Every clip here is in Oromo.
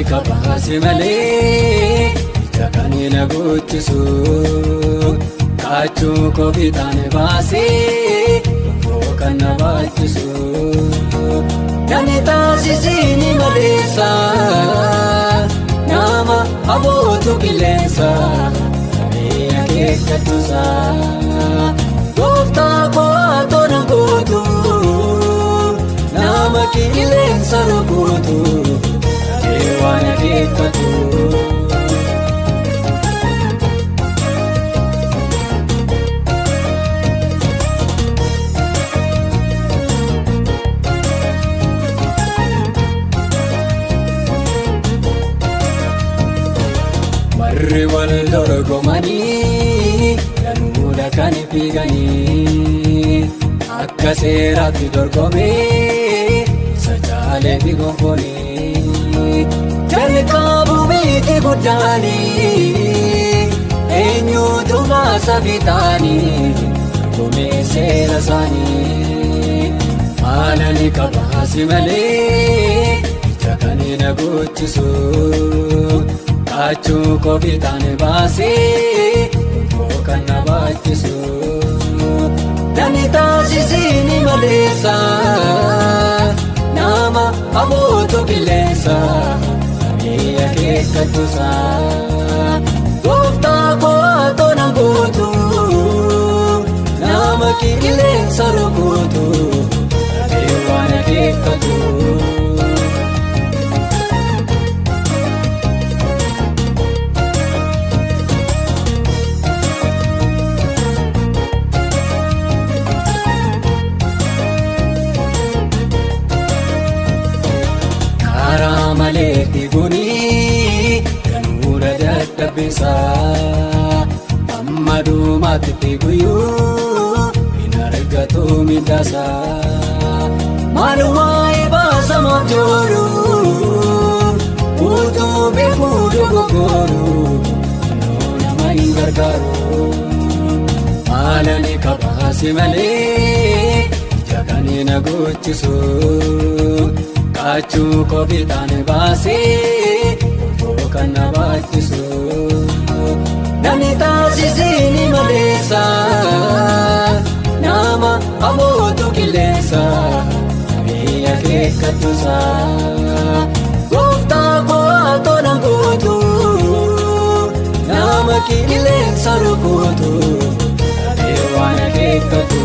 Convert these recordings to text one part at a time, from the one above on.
Maalani kabaasi malee ija kan na guuchisu kaachuu kofitaan baasee lubbuu kan na baachisu. Nani taasisini maleessa nama abootu qilleensa namni akeekkatuusa. Gooftaa koo na gootu nama qilleensa rukutu. Waan akeekkatu. Warri wal dorgomanii danuudha kan fiiganii akka seeraatti dorgomee isa caalee fi gonfonii. Jalqabu miti guddaanii eenyutu baasa bitaanii dorgomee seera isaanii. Maalani kabaasi malee ija kan na guuchisu kaachuu kofitaan baasee lubbuu kan na baachisu. Nani taasisini maleessa nama abootu qilleensa. Akeekkatuusa gooftaa koo na gootu nama qilleensa rukutu dhabee waan akeekkatu. Karaa malee fiiguun danuudha dadhabbisaa amma dhumaatti fiiguyyuu hin argatu miidhasaa. Maal waa'ee baasamaaf joolu utuu beekuu dogoggooru nama hin gargaaru. Maalani kabaasi malee ija kan na guuchisu. Kaachuu kofitaan baasee lubbuu kan na baachisu. Nani taasisini maleessa nama abootu qilleensa namni akeekkatuusa. Gooftaa koo na gootu nama qilleensa rukutu dhabee waan akeekkatu.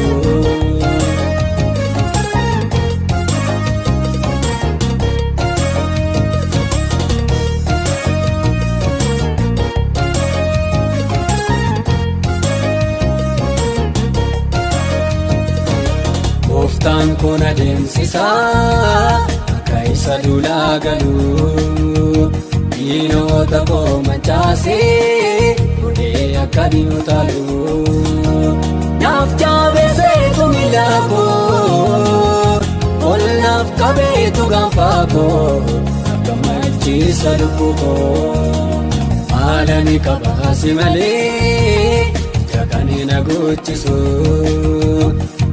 Gooftaan kun adeemsisaa akka isa duulaa galu diinota koo mancaasee godhee akka diinotaalu. Naaf jaabeseetu miila koo ol naaf qabeetu gaanfa koo gammachiisa lubbuu koo. Maalani kabaasi malee ija kan na guuchisu.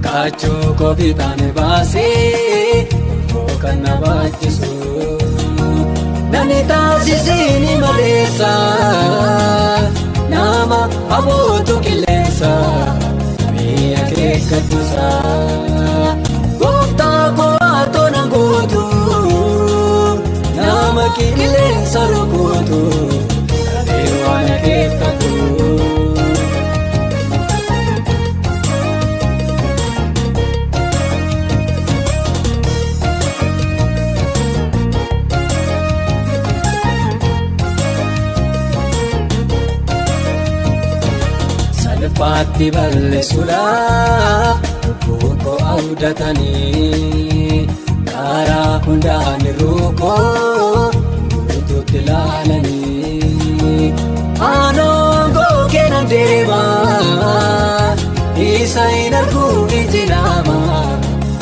Kaachuu kofitaan baasee lubbuu kan na baachisu. Nani taasisini maleessa nama abootu qilleensa namni akeekkatuusa. Gooftaa koo na gootu nama qilleensa rukutu dhabee waan akeekkatu. Salphaatti balleessuudhaaf lubbuu koo abdatanii karaa hundaan ruukoo guutuutti ilaalanii. Aanoo gookee nan deema isa hin arguu iji nama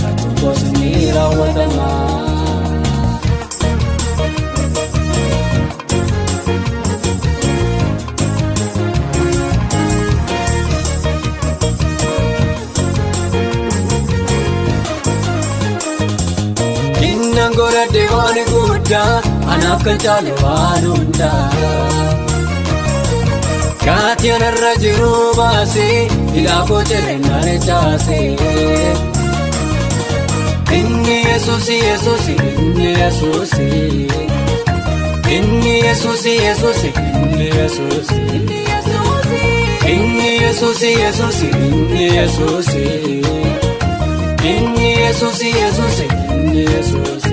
achuukoos ni raawwatama. Goradde waan guddaa. guddaa anaaf kan caalu waan hundaa. Gatii anarra jiru baasee hidhaa koo cireenaan caasee. Inni Yesuusi Yesuusi inni Yesuusi. Inni Yesuusi Yesuusi inni Yesuusi. Inni Yesuusi Yesuusi inni Yesuusi. Inni Yesuusi Yesuusi inni Yesuusi.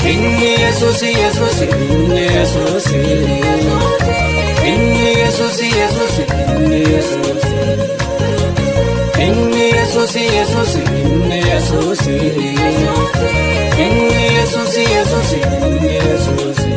Inni Yesuusi Yesuusi inni Yesuusi. Inni Yesuusi Yesuusi inni Yesuusi. Inni Yesuusi Yesuusi inni Yesuusi. Inni Yesuusi Yesuusi inni Yesuusi.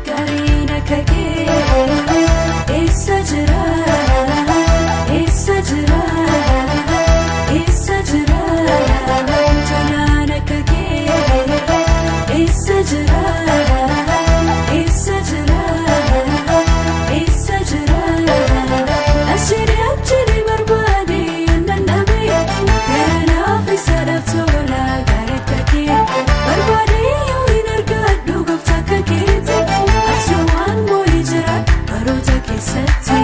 Gariin akka kee eessa jira? Eessa jira? Eessa jira? Tolaan akka kee eessa jira? Eessa jira? Eessa jira? Asirri achirri barbaade danda'ame gara naaf isa tola gaarii akka kee barbaade yoo hin argadhu gooftaa akka keeti ati waan moo'ee jira baroota keessatti.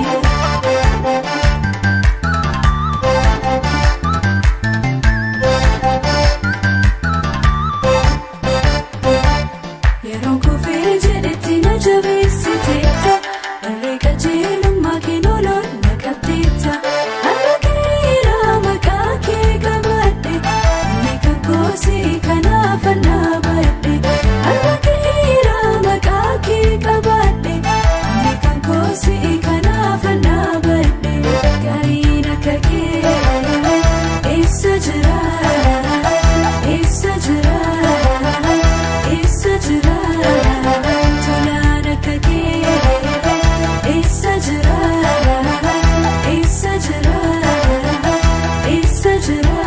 Yeroo kufee jedhetti na jabeessiteetta irree qajeelummaa kee lolaan na qabdeetta har'a keera maqaa kee qabadhe inni kan koosii kanaaf dhaabadhe har'a keera maqaa kee qabadhe inni kan koosii kanaaf dhaabadhe gariin akka kee eessa jira eessa jira eessa jira tolaan akka kee eessa jira eessa jira eessa jira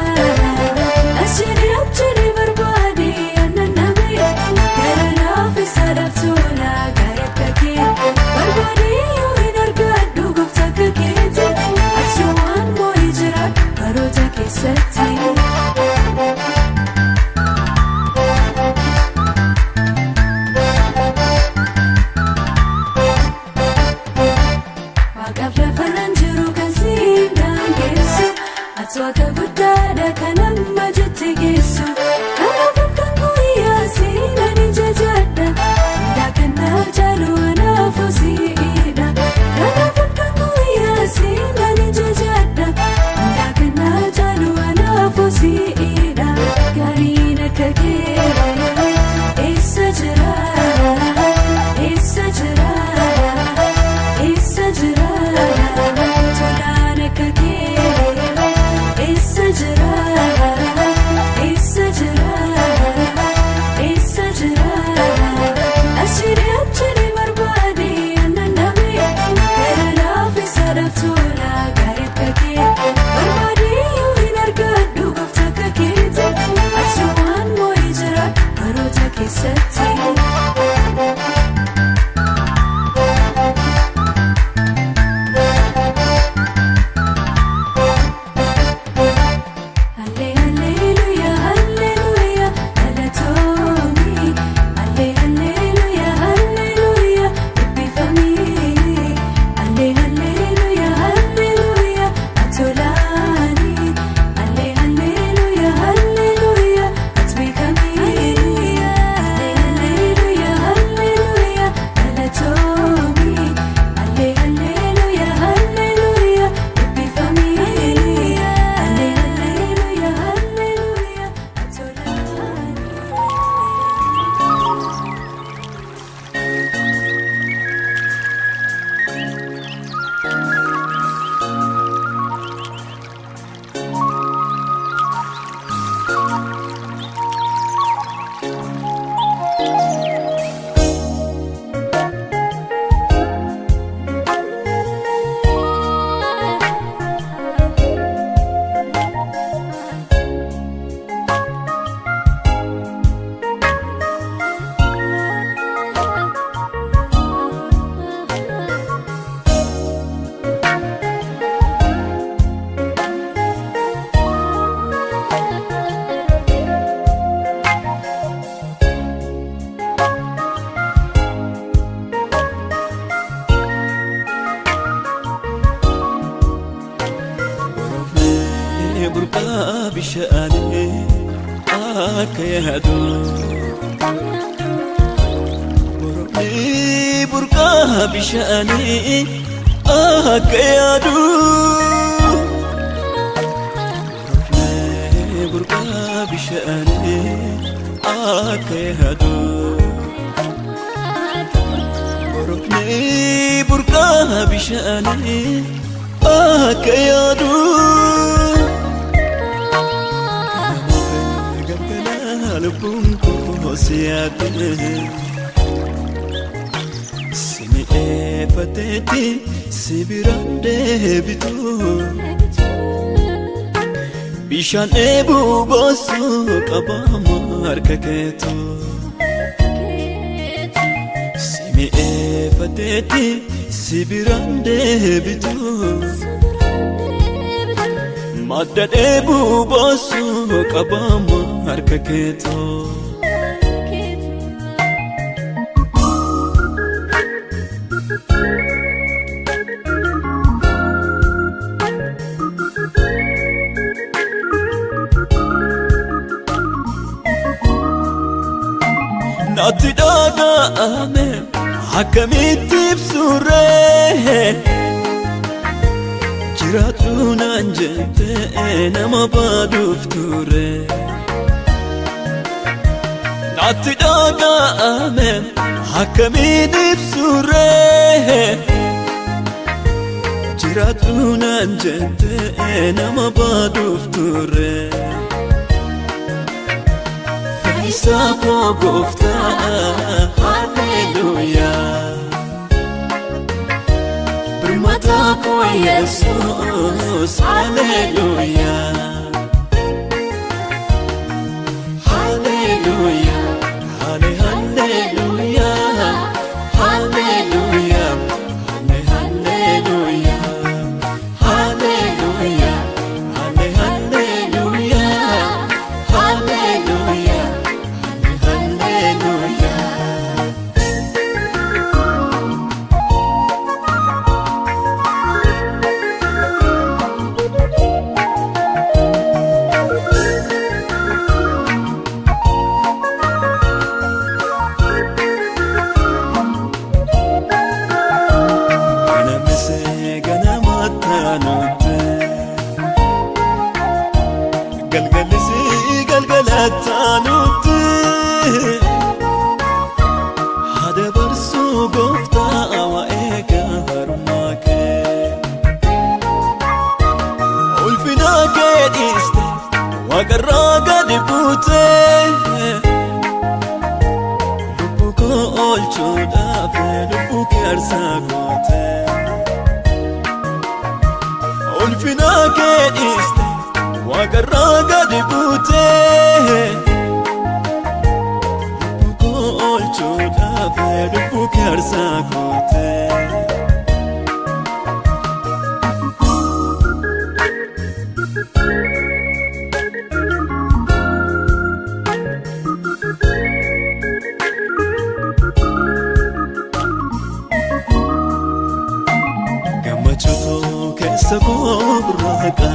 asirri achirri barbaade annanname gara naaf isa tola gaarii akka kee barbaade yoo hin argadhu gooftaa akka keeti ati waan moo'ee jira baroota keessatti. Waaqaaf lafarraan jiru kan siin daangessu ati waaqa guddaadha kan amma jette geessu kanaaf kan guyyaa seenan jajadha hundaa kan na caalu anaaf siidha kanaaf kan guyyaa seenan jajadha hundaa kan na caalu anaaf siidha gariin akka kee eessa jira eessa jira eessa jira tolaan akka kee eessa jira eessa jira. Burqaa bishaanii akka yaadu. Borofni burqaa bishaanii akka yaadu. Borofni burqaa bishaanii akka yaadu. Borofni burqaa bishaanii akka yaadu. Galgala lubbuun koo si yaadde. Sini eeffateetti si biraan deebitu. Bishaan dheebuu baasu qabaama harka keetu. Sini eeffateetti si biraan deebitu. Madda dheebuu baasu qabaama harka keetu. Natti dhaga'ame akkamitti ibsurree, jiraadhu naan jette nama baaduuf ture. Natti dhaga'ame akkamiin ibsurree, jiraadhu naan jette nama baaduuf ture. Fayyisaa koo gooftaa, haleluuyaa. Birmataa koo Yesuus, haleluuyaa. Haleluuyaa, hale haleluuyaa, haleluuyaa, hale haleluuyaa, haleluuyaa, hale haleluuyaa, haleluuyaa, hale haleluuyaa. Ganamse ganamattanutte, galgalisi galgalattanutte, hadabarsuu gooftaa waa'ee gaarummaa kee. Ulfina kee dhiiste waaqarraa gadi buute, lubbuu koo oolchuudhaaf lubbuu kee aarsaa goote. Ulfina kee dhiiste waaqarraa gadi buute, lubbuu koo oolchuudhaaf lubbuu kee aarsaa goote. Gammachuutu keessa koo burraaqa.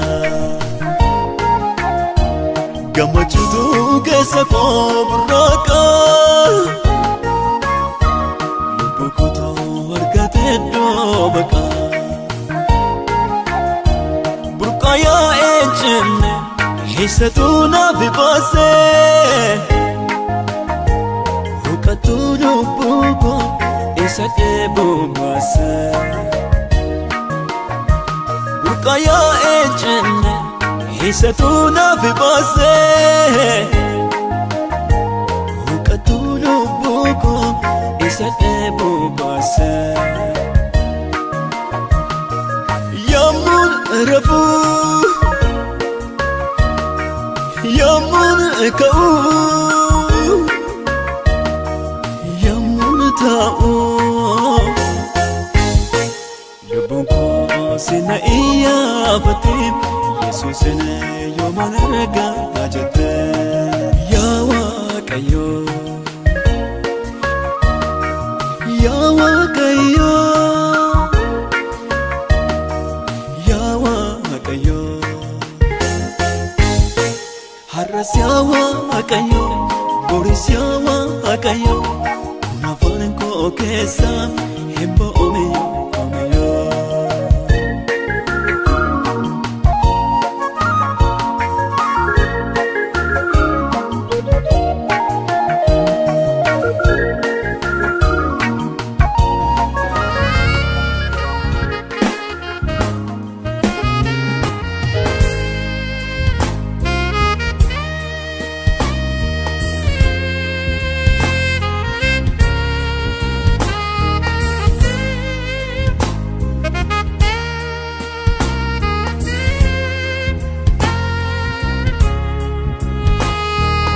Gammachuutu keessa koo burraaqa. Lubbuu kootu argate iddoo baqa. Burqaa yaa'ee jenne eessatu naaf baasee? Huqatu lubbuu koo isa dheebuu baasee. Burqaa yaa'ee jenne eessatu naaf baasee? Huqatu lubbuu koo isa dheebuu baasee. Yammuun rafuu, yammuun ka'uu, yammuun taa'uu, lubbuun koo sina iyyaafate, Yesuusin yooman argaa jette. Yaa Waaqayyo, yaa Waaqayyo, yaa Waaqayyo. Waaqayyo, boris yaa Waaqayyo, kun afaan koo keessa hin ba'ume.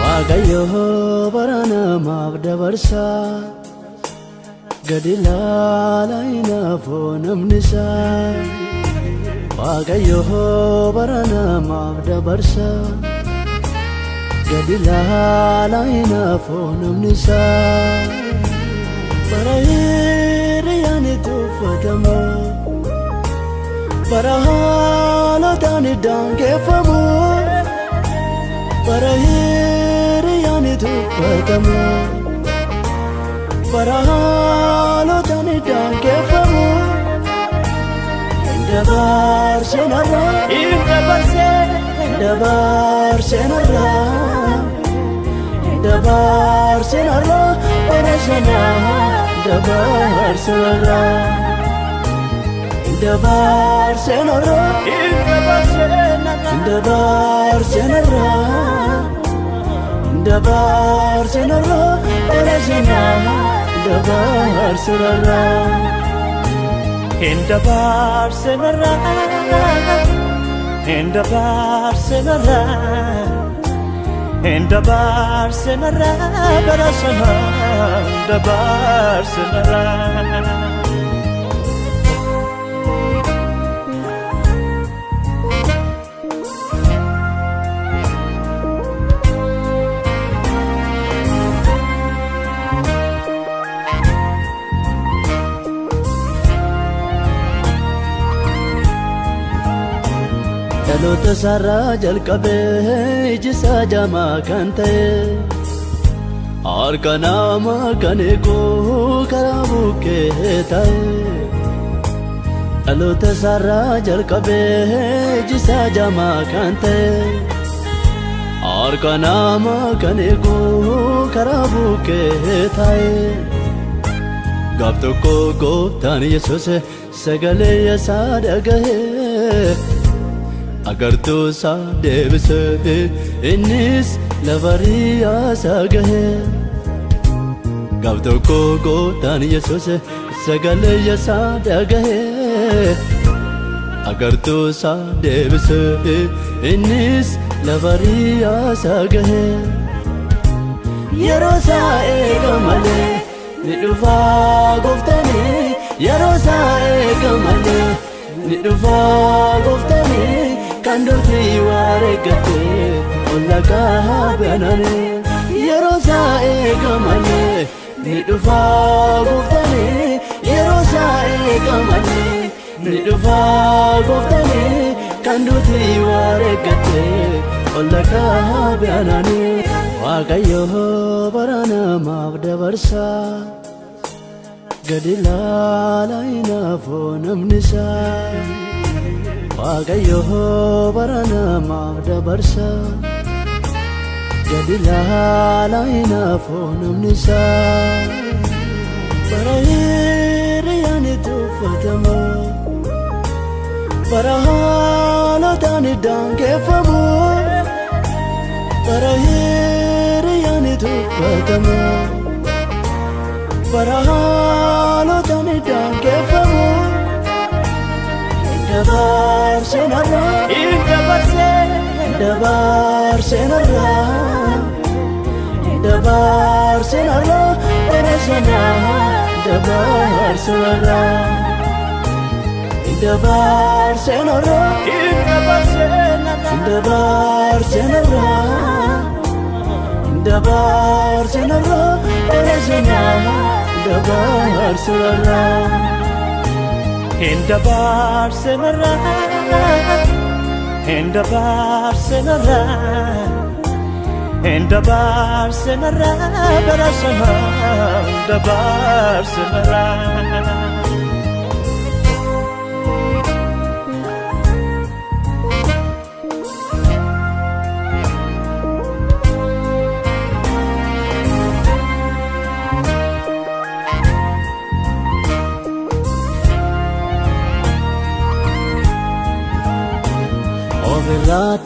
Waaqayyo bara namaaf dabarsa, gadi ilaalaa hinaafoo namni isaa. Waaqayyo bara namaaf dabarsa, gadi ilaalaa hinaafoo namni isaa. Bara hiriyaan itti uffatamu, bara haalotaan daangeffamu, bara hiriyaan itti uffatamu, bara haalotaan daangeffamu. Hin dabarseen irraa, Hin dabarseen, hin dabarseen irraa, hin dabarseen irraa, bara sanaa hin dabarseen irraa, hin dabarseen irraa, hin dabarseen irraa, hin dabarseen irraa, hin dabarseen irraa, bara sanaa hin dabarseen irraa. Hin dabarseen irraa, hin dabarseen irraa, hin dabarseen irraa, bara sanaa hin dabarseen irraa. Dhaloota isaarraa jalqabee iji isaa jaamaa kan ta'e, harka namaa kan eegu karaa bukkee ta'e. Dhaloota isaarraa jalqabee iji isaa jaamaa kan ta'e, harka namaa kan eegu karaa bukkee ta'e. Gaaf tokko gooftaan Yesuus sagalee isaa dhaga'ee, agartuu isaa deebisee, innis lafa riyaasaa gahe. Gaaf tokko gooftaan Yesuus sagalee isaa dhaga'ee, agartuu isaa deebisee, innis lafa riyaasaa gahe. Yeroo isaa eega malee ni dhufaa gooftanii, yeroo isaa eega malee ni dhufaa gooftanii, kan duuti wareeggatee olla qaabananii. Yeroo isaa eega malee ni dhufaa gooftanii, yeroo isaa eega malee ni dhufaa gooftanii, kan duuti wareeggatee olla qaabananii. Waaqayyo bara namaaf dabarsa, gadi ilaalaa hinaafoo namni isaa. Waaqayyo bara namaaf dabarsa, gadi ilaalaa hinaafoo namni isaa. Bara hiriyaan itti uffatamu, bara haalotaan daangeffamu, bara hiriyaan itti uffatamu, bara haalotaan daangeffamu. Hin dabarseen irraa, Hin dabarseen, hin dabarseen irraa, hin dabarseen irraa, bara sanaa hin dabarseen irraa, hin dabarseen irraa, hin dabarseen irraa, hin dabarseen irraa, hin dabarseen irraa, bara sanaa hin dabarseen irraa. Hin dabarseen irraa, hin dabarseen irraa, Hin dabarse narraa bara sana, hin dabarse narraa. Ofirraa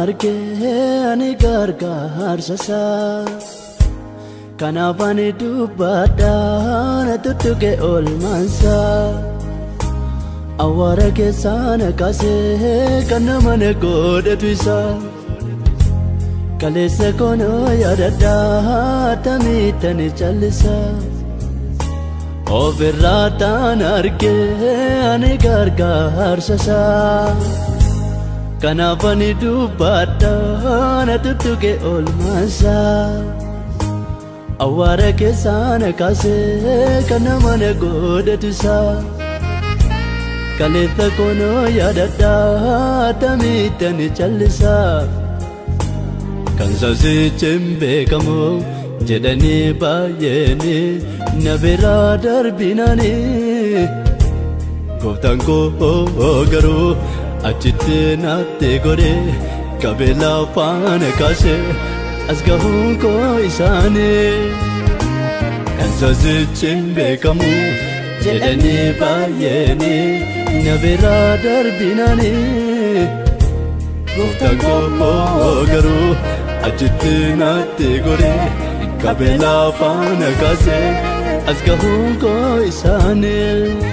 argee ani gargaarsa isaa. Kanaaf ani dubbadha na tuttuqe oolmaansaa. Awwaara keessaa na kaasee kan nama na godhatu isa. Kaleessa koonoo yaadadha attamitti ani callisa. Ofirraa argee ani gargaarsa isaa. Kanaaf ani dubbadha na tuttuqe oolmaansaa. Awwaara keessaa na kaasee kan nama na godhatu isa. Kaleessa koonoo yaadadha attamitti ani callisa. Kan saasichi hin beekamu jedhanii baay'een na biraa darbinanii. Gooftaan koo garuu achitti natti godhe qabee lafaan kaase as gahuun koo isaanii. Kan saasichi hin beekamu jedhanii baay'een na biraa darbinanii. Gooftaan koo garuu achitti natti godhe qabee lafaan kaase as gahuun koo isaanii.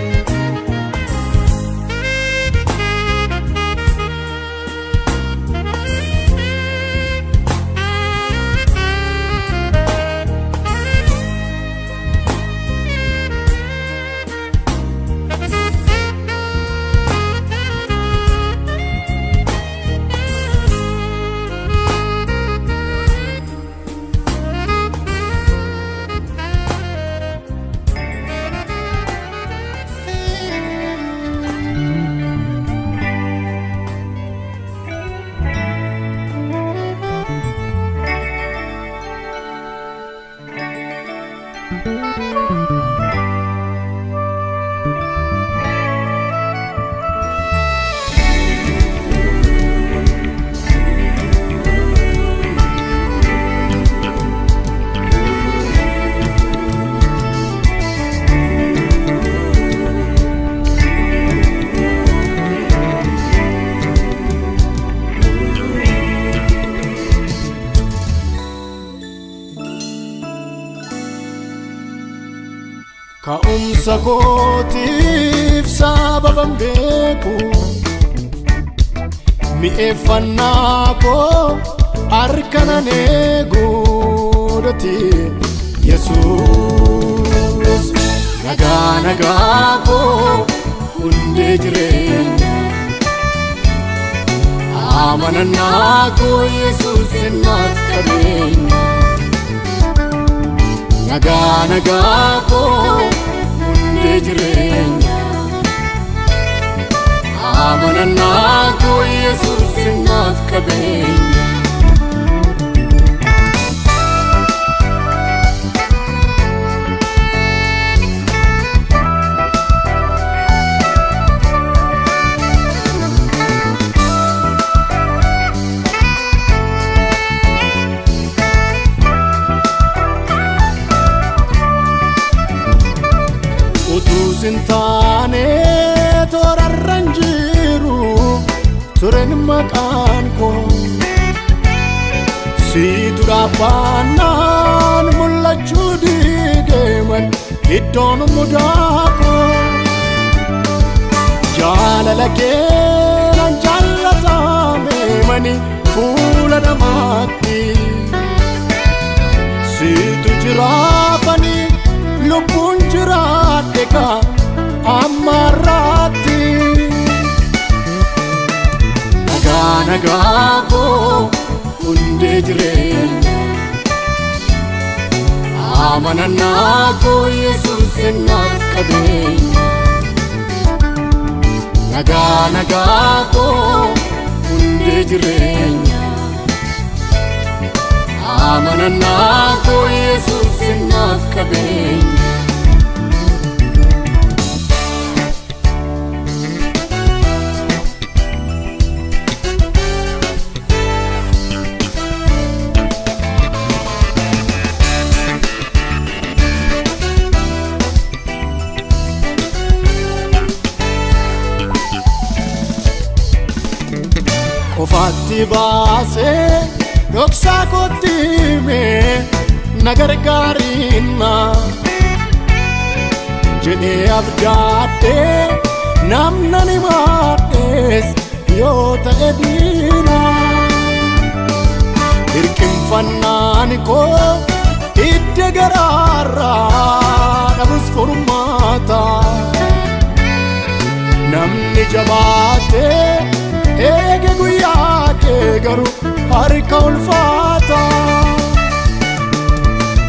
Ka'umsa kootiif sababan beeku, mi'eeffannaa koo harka nan eeguudhati Yesuus. Nagaa nagaa koo hundee jireenya, amanannaa koo Yesuus naaf qabeenya. Nagaa nagaa koo hundee jireenya, amanannaa koo Yesuus naaf qabeenya. Utuu sin taane toorarran jiru turen maqaan koo, siitu dhaabbannaan mul'achuu dideeman iddoon mudaa koo. Jaalala keenan jaallatame mani fuula namaatti, siitu jiraafanii lubbuun jiraadhe ka ammarraatti. Nagaa nagaa koo hundee jireenya, amanannaa koo Yesuus naaf qabeenya. Nagaa nagaa koo hundee jireenya, Amanannaa koo Yesuus naaf qabeenya. Qofaatti baasee dhoksaa kootti himee na gargaariinna jedhee abdaadhee namna ni maadhees yoo ta'e diina. Hirqinfannaan koo hidda garaarraa dhabus furmaata. Namni jabaatee eege guyyaa kee garuu harka ulfaata.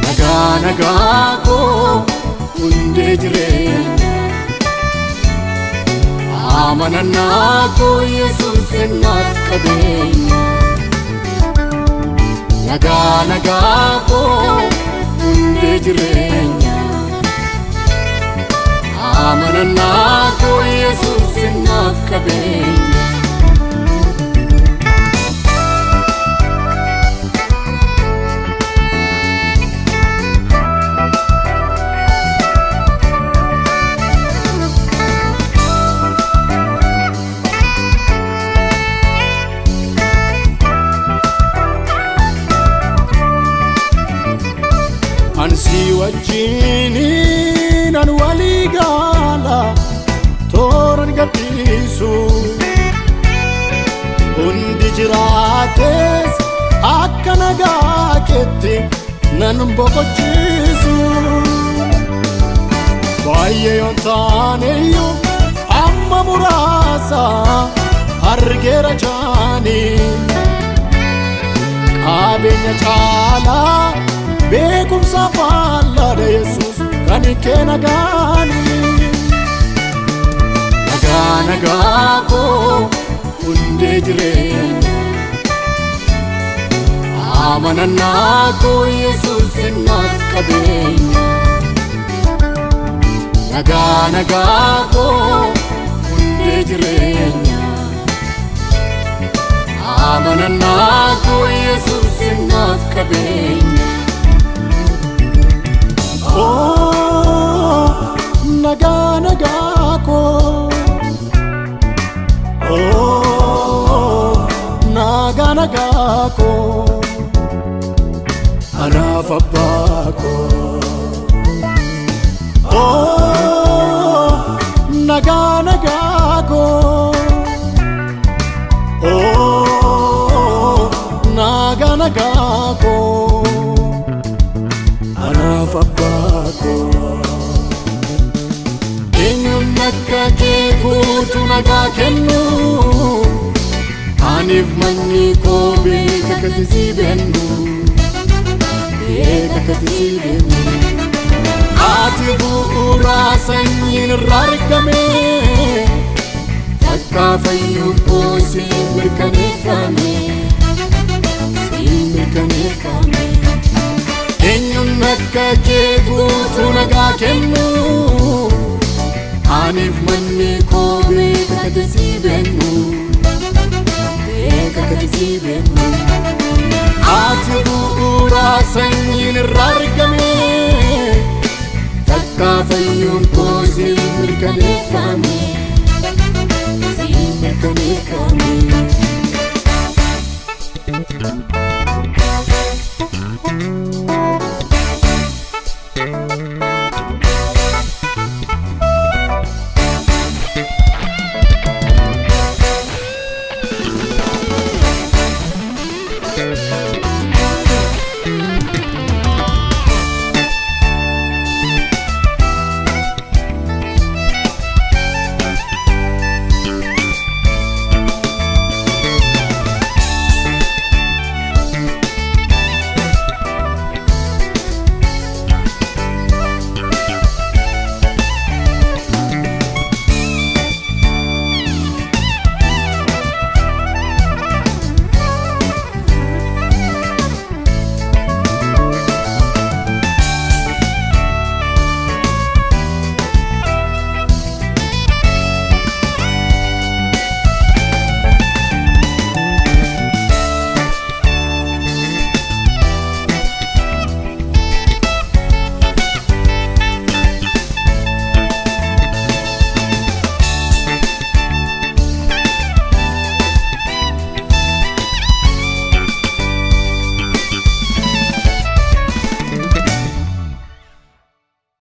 Nagaa nagaa koo hundee jireenya. Amanannaa koo Yesuus naaf qabeenya. Nagaa nagaa koo hundee jireenya. Amanannaa koo Yesuus naaf qabeenya. Ansi wajjiniin an walii gaala tooran gadhiisu. Hundi jiraates akka nagaa keetti nan boqochiisu. Baay'ee yoon taaneyyuu amma muraasa argeera jaanii. Qabeenya caalaa beekumsa faallada Yesuus kan kee nagaani. Nagaa nagaa koo hundee jireenya. Amanannaa koo Yesuus naaf qabeenya. Nagaa nagaa koo hundee jireenya. Amanannaa koo Yesuus naaf qabeenya. Oh, nagaa nagaa koo. Oh, nagaa nagaa koo. Anaaf abbaa koo. Oh, nagaa nagaa koo. Oh, nagaa nagaa koo. Anaaf abbaa koo. Eenyuun akka kee guutuu nagaa kennu? Aniif manni koo beeka kati si beennu. Beeka kati si beennu. Ati bu'uura sanyiin irraa argame. Takka fayyuun koo siin mirkaneeffame. Siin mirkaneeffame. Eenyuun akka kee guutuu nagaa kennu? Aniif manni koo beeka kati si beennu. Beeka kati si beennu. Ati bu'uura sanyiin irraa argame. Takka fayyuun koo siin mirkaneeffame.